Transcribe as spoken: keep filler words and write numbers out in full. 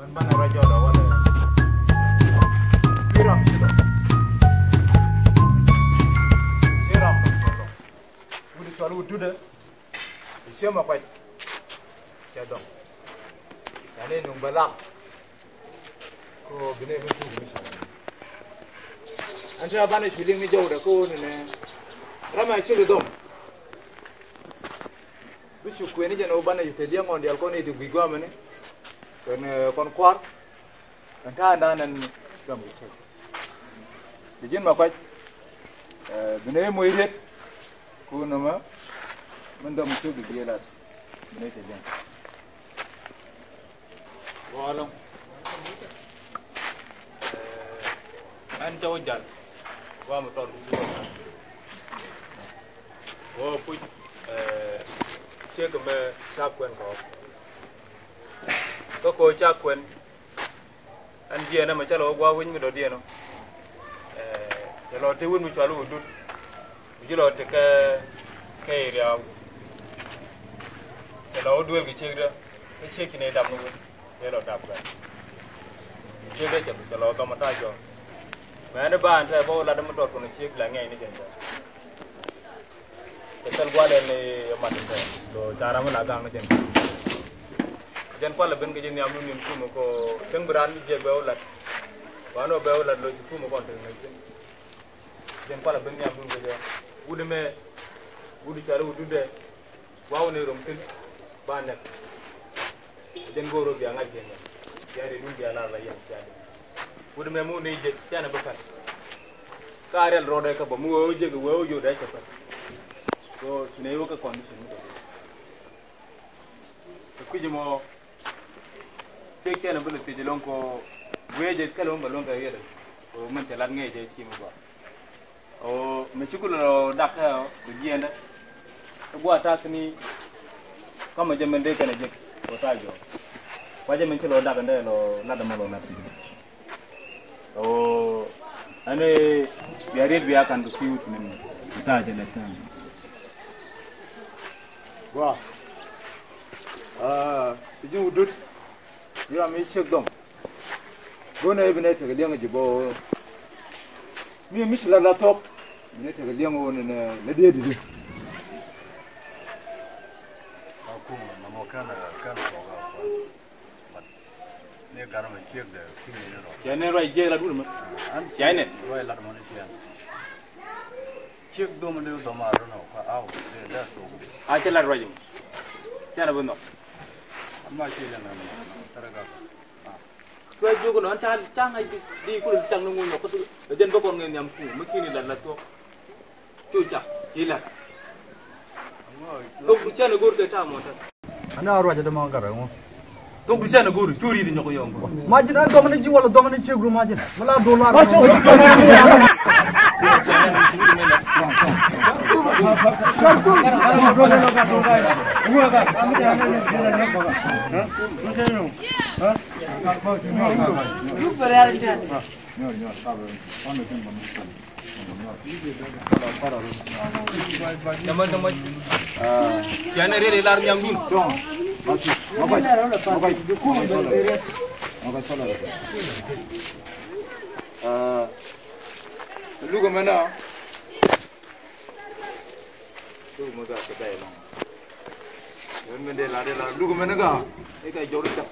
Mɛn banɛ rɔ jɔl ɛ walɛ. Ci ram ci dɔŋ. Ci ram dɔŋ dɔŋ. Wut cual wut dudɛ. Ci ciɛ ma kuac. Cɛ dɔŋ. Yani nuŋ bɛ lak. Ko bi nɛ mi tuk mi ci. Ɛn te banɛ ci liŋ ni jɔwdɛ ko ni nɛ. Ram ɛ ci dɔŋ. Bi cu kuëëni jɛn ɣöö banɛ cu te liɛŋ ɣɔn diaal kɔn i̱ ti gui̱c gua̱a̱mɛni. Kɛn, eh, kɔn kua̱r. Kɛn ta̱a̱ ɛn da̱a̱n ɛn gam kɛ cäk. Bi ji̱n ma kuac. Eh, bi nɛ moc riet. Kun nɔmɔ. Min dɔm cök bi biɛ lat. Bi nɛ te liɛŋ. Gɔɔlɔ. Ɛn cä wä jal. Wa mi tɔr mi ci wä jal. Wä puc, eh, ciek mɛ ca kuɛn kɔɔk. Kä kɔ ca kuɛn. Ɛn jiɛn ɛmɛ cä lɔ wä gua̱a̱k wec mi dɔ̱diɛn ɔ. Eh, cɛ lɔ te wut mi cual wä dut. Ku ji̱ lɔ tekɛ kɛ iriaw. Cɛ lɔ wä duel kɛ ciekdä. Kä ciek ci nɛy dap ni wä. Cɛ lɔ dap kɛ ciekdä cɛ, cɛ lɔ dhɔm a ta̱a̱ jɔk. Mɛn i̱ ba ɛn tɛ bä wä lat mi tɔt kɔn ciek la ŋɛc ni jɛn tɛ. Kɛ thil gua̱a̱r ɛn i̱ mat in tɛ. Tho ca ram mi la gaŋ ni jɛn. Jɛn kualɛ ben kɛ ji̱ nhiam dun in kumɛ kɔ. Cäŋ bi raan mi jiɛk bɛ wä lat. Kuan wä bɛ wä lat lo ci kumɛ kɔn te ŋäc. Jɛn kualɛ ben nhiam dun kɛ jɛ. Wut mɛ. Wut cari wut dudɛ. Wa wä ni rom thi̱n. Ba nɛk. Jɛn go̱o̱r wä bia ŋa̱c jɛn yɛn. Bia ri dun bia lar la yɛn bia ri. Wut mɛ mu ni jɛ cɛn a bä kän. Ka riɛl rɔɔdɛ kä bä mu wee wä jek wee wä jodɛ cɛ pät. So ci nɛ wä kä condition mi tɔ. Kɛ kui̱c mɔ. Cek cɛn a bi lɛ thiec ɛlɔ̱ŋ kɔ guiɛ jɛ kɛ lɔ̱ŋ bɛ lɔ̱ŋ kɛ riɛt. Kɔ mɛn cɛ lat ŋɛɛ jɛ ci mi gɔaa. Ɔ mɛ ci kulɛ lɔ dak kɛ ɔ bi jiɛndɛ. Ɛ gua̱a̱ ta̱a̱ kini kamɛ jɛ mɛn dee kɛn a jek kɔ ta̱a̱ jɔɔ. Kua jɛ mɛn ci lɔ dak ɛn dee lɔ lat ɛmɛ lɔ lat. Ɔ ɛn bia riet bia kan kɛ ki̱i̱ wut ni mi. Kɔ ta̱a̱ jɛ lɛ ta̱a̱. Gua. Aa, ti ji̱ wudut. Yura mi cek dɔŋ. Go̱n ɛ bi nɛ tekɛ liɛŋ ji̱ bɔ. Mi mi ci la la thok. Bi nɛ tekɛ liɛŋ wun nɛ nɛ diet di. A kum na mɔ kɛn kɛn thok a kɔn. Ni garmɛ ciek dɛ kum ni rɔ. Cɛ ni ruac jiɛk la dul mɛ. An cɛ ni ruac lat mɔ ni ciɛn. Ciek dhom ni dhom a run ɔ ka aw de da thok. A cɛ la ruac mɔ. Cɛ na bi nhɔk. Ama ciek la na tara ga. Kua jiök nɔ an ca ca ŋa̱c di kul cak ni ŋuny ɔ kä jɛn bä kɔn ŋɛ nhiam ku mi kini la la thok. Cu ca ci la. Thok du cɛ ni go̱r kɛ ta mɔ ta. Ani a ruac dämɛ gat ɛŋu. Thok du cɛ ni go̱o̱ri cu ri̱t nyɔk yɔŋ. Majin an dhɔmni ji̱ wala dhɔmni ciek ru majin. Mala dolar. Nyamar, nyamar. Kian riet ilar nyam dun. Luk mɛ na. Luk mɛ ga kɛ bɛy lɔŋ. Yɛn mɛ dee la dee la luk mɛ ni ga. Ika jɔr jak.